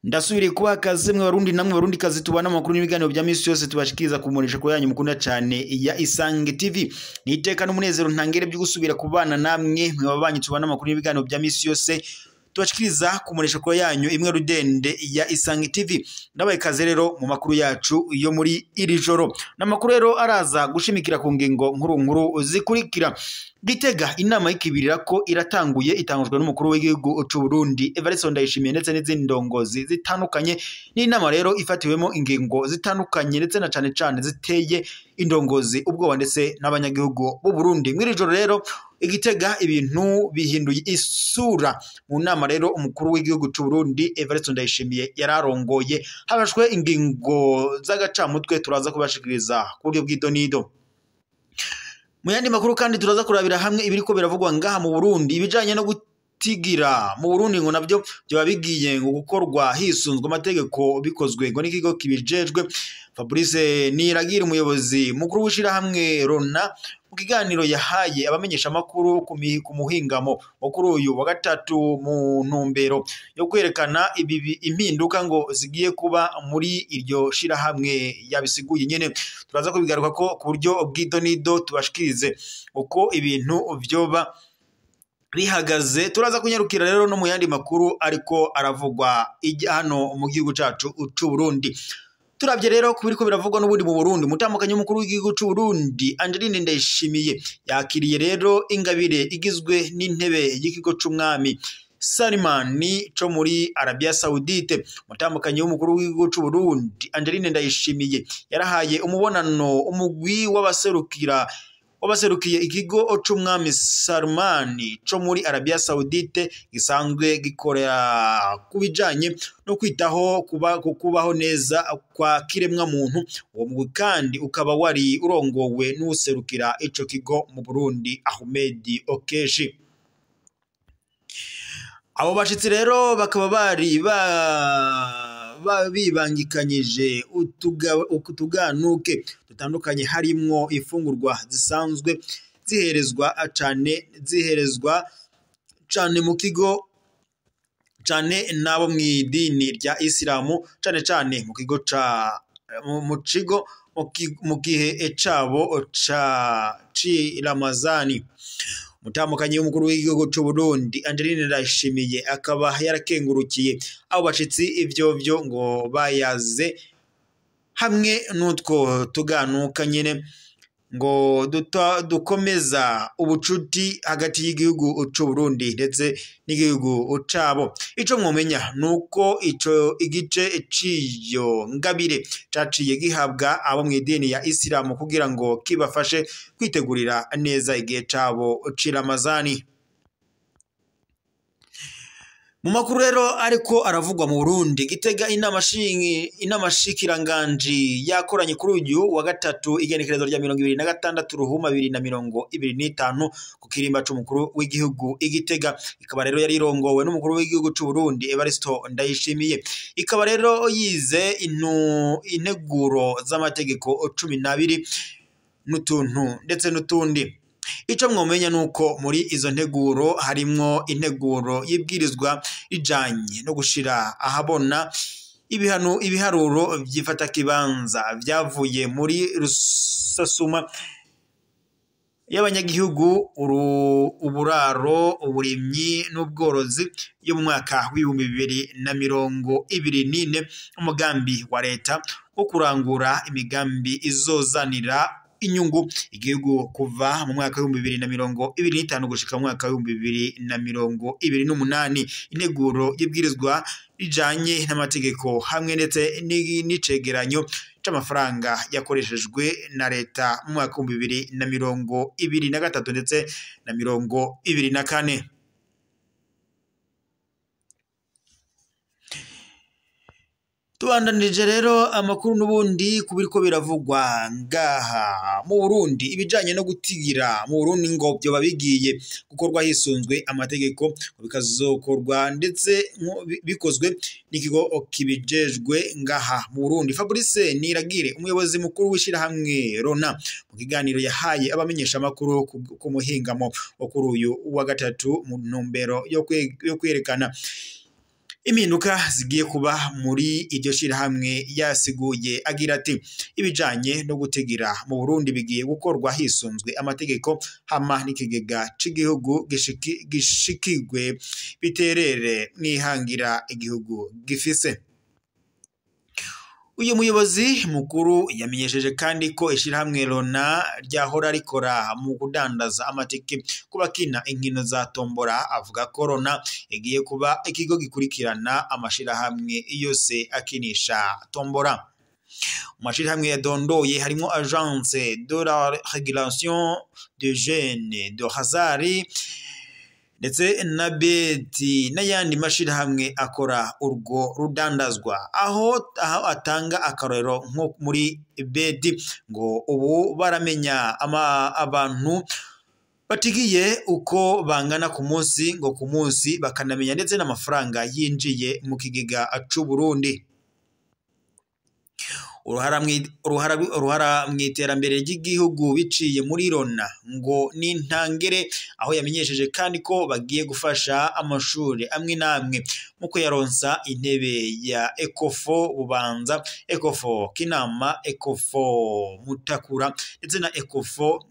Ndasubiriye kuba akazi mwe Barundi namwe Barundi kazi tubana amakuru n'ibiganiro bya misi yose tubashikiriza kumurisha ko yanyu mukunda cyane ya Isange TV. Niteka n'umunezero ntangere byo gusubira kubana namwe mwe babanyi tubana amakuru n'ibiganiro bya misi yose tubashikiriza kumurisha ko yanyu imwe rudende ya Isange TV. Ndabaye kaze rero mu makuru yacu yo muri iri joro. N'amakuru rero araza gushimikira ku ngingo nkuru nkuru zikurikira. Gitega inama y'ikibirira ko iratanguye itangujwe n'umukuru w'igihugu c'u Burundi Evariste Ndayishimiye ndetse n'izindi ndongozi zitandukanye. N'inama rero ifatiwemo ingingo zitandukanye ndetse na cane cane ziteye indongozi ubwoba ndetse n'abanyagihugu b'u Burundi. Mw'iri joro rero Igitega ibintu bihinduye isura. Mu nama rero umukuru w'igihugu c'u Burundi Evariste Ndayishimiye yararongoye, habashwe ingingo z'agacamutwe turaza kubashikiriza ku buryo bw'idonido. Mu yandi makuru kandi turaza kurabira hamwe ibiriko biravugwa ngaha mu Burundi ibijanye no gutigira mu Burundi ngo navyo byoba bigiye ngo gukorwa hisunzwe amategeko bikozwe ngo n'ikigo kibijejwe. Fabrice Niragira umuyobozi mukuru w'ishirahamwe Rona mu kiganiro yahaye abamenyesha makuru ku muhingamo wo kuri uyu wa gatatu mu ntumbero yo kwerekana impinduka ngo zigiye kuba muri iryo shirahamwe yabisiguye nyene. Turaza kubigaruka ko ku buryo bw'idonido tubashikirize uko ibintu vyoba bihagaze. Turaza kunyarukira rero no mu yandi makuru ariko aravugwa hano mu gihugu cacu c'u Burundi. Turavye rero kubiriko biravugwa n'ubundi mu Burundi, umutambukanyi w'umukuru w'igihugu c'u Burundi Angeline Ndayishimiye yakiriye rero ingabire igizwe n'intebe y'ikigo c'umwami Salimani co muri Arabia Saudite. Umutambukanyi w'umukuru w'igihugu c'u Burundi Angeline Ndayishimiye yarahaye umubonano umugwi w'abaserukiye ikigo c'umwami Salmani co muri Arabia Saudite gisanzwe gikorera kubijanye no kwitaho kubaho neza kwa kiremwa muntu. Uwo mugwi kandi ukaba wari urongowe n'userukira ico kigo mu Burundi Ahmed Okeshi. Abo bashitsi rero bakaba bari bibangikanyije utuganuke dutandukanye harimwo ifungurwa zisanzwe ziherezwa cane mu kigo cane nabo mw'idini rya Islamu cane cane mu kigo ca mu kigo mu gihe cabo ca Ramazani. Umutambukanyi w'umukuru w'igihugu c'u Burundi Angeline Ndayishimiye akaba yarakengurukiye abo bashitsi ivyo vyo ngo bayaze hamwe n'utwo tuganuka nyene ngo dukomeza ubucuti hagati y'igihugu c'u Burundi ndetse n'igihugu cabo. Ico mwomenya nuko ico igice ciyo ngabire caciye gihabwa abo mw'idini ya Islamu kugira ngo kibafashe kwitegurira neza igihe cabo c'iramazani. Mu makuru rero ariko aravugwa mu Burundi, Gitega inama shikiranganji yakoranye kuri uyu wa gatatu igenekerezo rya 2026 Ruhuma 2025 ku kirimba c'umukuru w'igihugu Igitega. Ikaba rero yari irongowe n'umukuru w'igihugu c'u Burundi Evariste Ndayishimiye. Ikaba rero yize integuro z'amategeko 12 n'utuntu ndetse n'utundi. Ico mwomenya nuko muri izo nteguro harimwo integuro y'ibwirizwa rijanye no gushira ahabona ibiharuro vyifata kibanza vyavuye muri rusasuma y'abanyagihugu uburaro uburimyi n'ubworozi yo mu mwaka w'ibihumbi 2024, umugambi wa leta wo kurangura imigambi izozanira inyungu igihugu kuva mu mwaka w'ibihumbi 2025 gushika mu mwaka w'ibihumbi 2028. Integuro y'ibwirizwa rijanye n'amategeko hamwe ndetse n'icegeranyo c'amafaranga yakoreshejwe na leta mu mwaka w'ibihumbi 2023 ndetse na 2024. Tubandanije rero amakuru n'ubundi kubiriko biravugwa ngaha mu Burundi, ibijanye no gutigira mu Burundi ngo byo babigiye gukorwa hisunzwe amategeko, bikazokorwa ndetse bikozwe n'ikigo kibijejwe ngaha mu Burundi. Fabrice Niragire, umuyobozi mukuru w'ishirahamwe Rona, mu kiganiro yahaye abamenyesha amakuru ku muhingamo wo kuri uyu wa gatatu mu ntumbero yo kwerekana impinduka zigiye kuba muri iryo shirahamwe, yasiguye agira ati: ibijanye no gutegera mu Burundi bigiye gukorwa hisunzwe amategeko, hama n'ikigega c'igihugu gishikigwe biterere mwihangira igihugu gifise. Uyu muyobozi mukuru yamenyesheje kandi ko ishirahamwe Rona ryahora rikora mu kudandaza amatike ku bakina inkino za tombora. Avuga ko Rona igiye kuba ikigo gikurikirana amashirahamwe yose akinisha tombora. Mu mashirahamwe yadondoye harimo Agence de la Régulation de Jeunes de Hazard ndetse na beti n'ayandi mashirahamwe akora urwo rudandazwa, aho atanga akarorero nko muri beti ngo ubu baramenya abantu batigiye uko bangana ku munsi, ngo ku munsi bakanamenya ndetse n'amafaranga yinjiye mu kigega c'u Burundi. Uruhara mu iterambere ry'igihugu biciye muri Rona ngo ni ntangere, aho yamenyesheje kandi ko bagiye gufasha amashuri amwe n'amwe mu kuyaronsa intebe ya Ecofo Bubanza, Ecofo Kinama, Ecofo Mutakura ndetse na Ecofo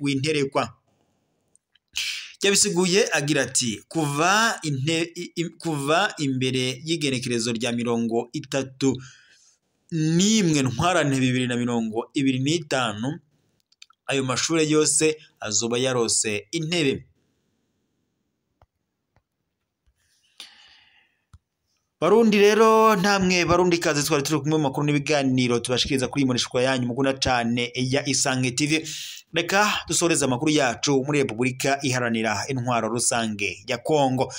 Winterekwa. Yabisiguye agira ati: kuva imbere y'igenekerezo rya 31 Ntwarante 2025 ayo mashure yose azoba yarose intebe. Barundi rero ntamwe Barundi kazi twari turi kumwe mu makuru n'ibiganiro tubashikiriza kuri imurishwa yanyu mukunda cane ya Isange TV. Reka dusoreze amakuru yacu muri Republika Iharanira Intwaro Rusange ya Kongo.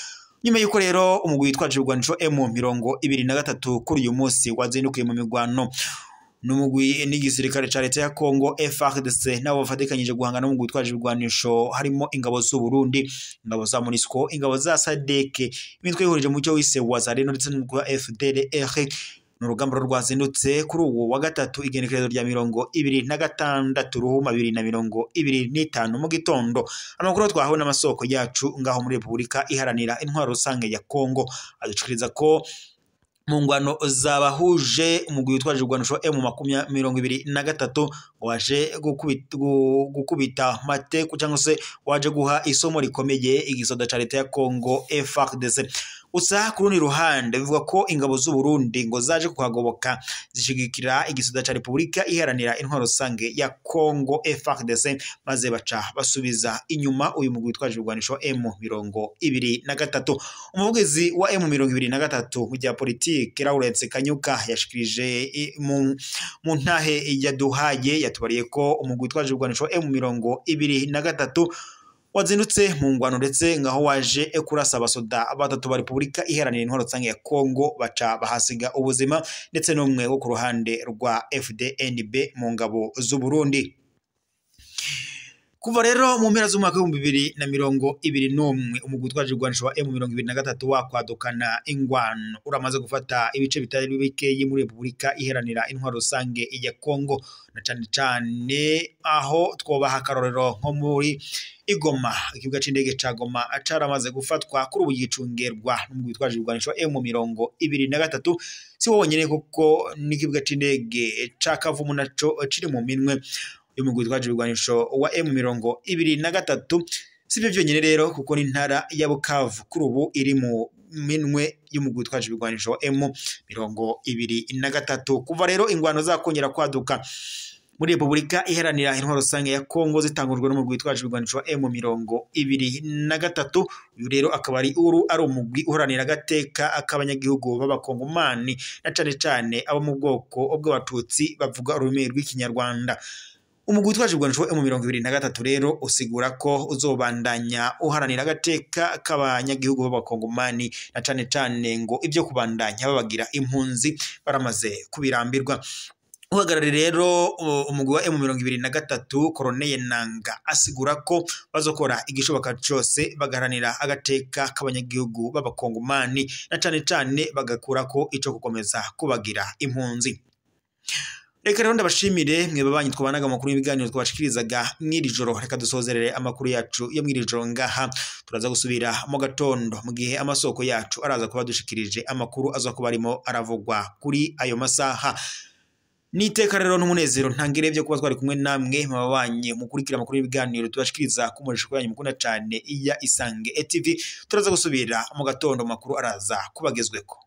Nyuma yuko rero umugwi witwaje ibigwanisho M23 kuri uyu munsi wazindukiye mu migwano n'umugwi n'igisirikare ca leta ya Kongo FARDC, nabo bafatikanyije guhangana n'umugwi witwaje ibigwanisho harimo ingabo z'u Burundi, ingabo za MONUSCO, ingabo za SADC, imitwe ihurije mu cyo wise Wazalendo ndetse n'umugwi wa FDLR. N'urugamba rwazindutse kuri uwo wa gatatu igenekerezo rya 26 Ruhuma 2025 mu gitondo. Amakuru twahawe n'amasoko yacu ngaho muri Republika Iharanira Intwaro Rusange ya Kongo adushikiriza ko mu ngwano zabahuje umugwi witwaje ibigwanisho M23 waje gukubita mate cyangwa se waje guha isomo rikomeye igisoda ca leta ya Kongo FARDC. Gusa ku rundi ruhande bivuga ko ingabo z'u Burundi ngo zaje kuhagoboka zishigikira igisoda ca Republika Iharanira Intwaro Rusange ya Kongo FARDC, maze baca basubiza inyuma uyu mugwi witwaje ibigwanisho M23. Umuvugizi wa M23 mu bya politike Lawrence Kanyuka yashikirije mu ntahe yaduhaye, yatubariye ko umugwi witwaje ibigwanisho M23 wazindutse mu ngwano ndetse ngaho waje kurasa abasoda batatu ba Republika Iharanira Intwaro Rusange ya Kongo baca bahasiga ubuzima, ndetse n'umwe wo ku ruhande rwa FDNB mu ngabo z'u Burundi. Kuva rero mu mpera z'umwaka w'ibihumbi 2021 umugwi witwaje ibigwanisho wa M23 wakwadukana ingwano uramaze gufata ibice bitari bikeyi muri Republika Iharanira Intwaro Rusange ya Kongo, na cane cane aho twobaha akarorero nko muri Igoma. Ikibuga c'indege ca Goma caramaze gufatwa, kuri ubu gicungerwa n'umugwi witwaje ibigwanisho M23. Si wonyene kuko n'ikibuga c'indege ca Kavumu naco kiri mu minwe y'umugwi witwaje ibigwanisho wa M23. Sivyo vyonyene rero kuko n'intara ya Bukavu kuri ubu iri mu minwe y'umugwi witwaje ibigwanisho wa M23. Kuva rero ingwano zakongera kwaduka muri Republika Iharanira Intwaro Rusange ya Kongo zitangujwe n'umugwi witwaje ibigwanisho M23, uyu rero akaba ari umugwi uharanira agateka ak'abanyagihugu b'abakongomani na cane cane abo mu bwoko bw'abatutsi bavuga ururimi rw'ikinyarwanda. Umugwi witwaje ibigwanisho M23 rero usigura ko uzobandanya uharanira agateka k'abanyagihugu b'abakongomani, na cane cane ngo ibyo kubandanya babagira impunzi baramaze kubirambirwa. Uhagarariye rero umugwi wa M23 Corneille Nanga asigura ko bazokora igishoboka cose bagaharanira agateka k'abanyagihugu b'abakongomani, na cane cane bagakurako ico gukomeza kubagira impunzi. Reka rero ndabashimire mwe babanyi twabanaga amakuru y'ibiganiro twabashikirizaga mw'iri joro. Reka dusozerere amakuru yacu yo mw'iri joro ngaha, turaza gusubira mu gatondo mu gihe amasoko yacu araza kuba dushikirije amakuru aza kuba arimo aravugwa kuri ayo masaha. Niteka rero n'umunezero ntangire byo kuba twari kumwe namwe mababanye mukurikira amakuru y'ibiganiro tubashikiriza kumurisha yanyu mukunda cyane iya Isange TV. Turaza gusubira mu gatondo, makuru araza kubagezweko.